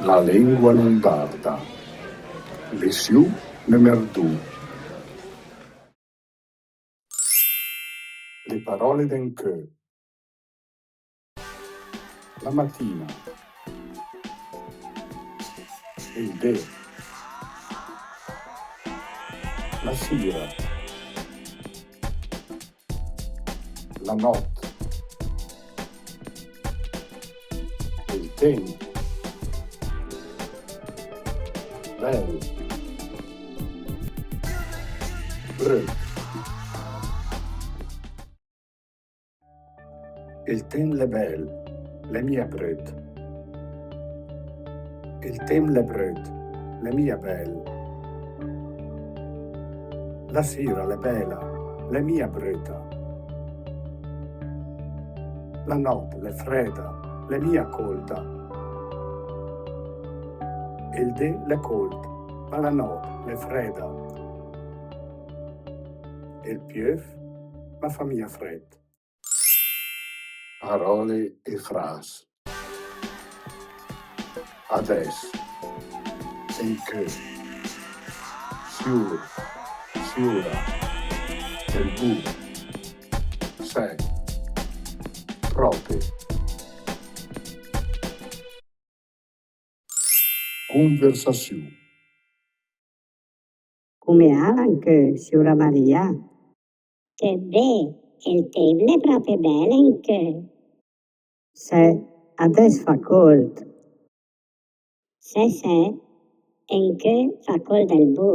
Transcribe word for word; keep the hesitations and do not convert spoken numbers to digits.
La lengua lombarda. Lesiù nömer du. Le parole d'encö. La matina. El dé. La sira. La nòt. El tép. Bèl. Bröt. El tép l'è bèl, l'è mia bröt. El tép l'è bröt, l'è mia bèl. La sira l'è bèla, l'è mia bröta. La nòt l'è frèda, l'è mia cólda. El dé l'è cóld, ma la nòt l'è frèda. El piöf, ma fa mia frèd. Parole e frase. Adès. Encö. Siur. Siura. El bu. Sé. Pròpe. Conversasiù. Come ala encö, siura Maria? Che bé, el tép l'è pròpe bèl encö. Sé, adès fa cóld. Sé, sé, encö fa cóld el bu.